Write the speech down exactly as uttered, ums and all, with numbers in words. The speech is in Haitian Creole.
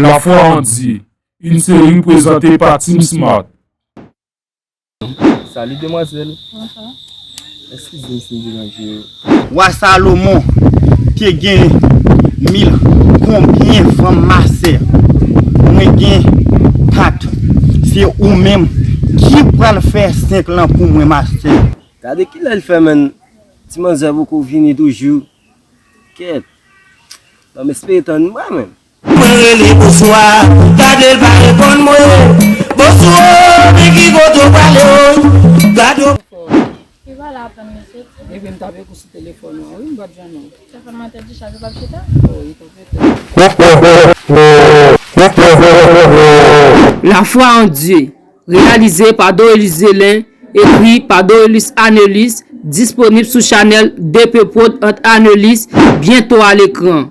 La foi en Dieu, une série présentée par Team Smart. Salut demoiselle. Bonsoir. Excusez-moi si je dérange. Wa Salomon te gen mil konbyen fanm mastè? Mwen gen kat. Se ou menm ki pral fè senk lan pou mwen mastè. Gade kilè l fè menm. Ti manzè poko vini toujou. Kèt. Ban m espere tann mwen menm. Mwen rele bonswa, gade l pa reponn mwen. Bonswa, men ki kote w prale? Gade w. Li pa la aprann li soti. Epi m t ap ekri sou telefòn ou an, wi, m pa t jwenn ou. Telefòn mwen te dichaje, ou p ap chita? Oh, li t ap rete. La foi en Dieu, réalisé par Dorelus Zelin, écrit par Dorelus Anelis, disponible sous channel D P Prod entre Anelis, bientôt à l'écran.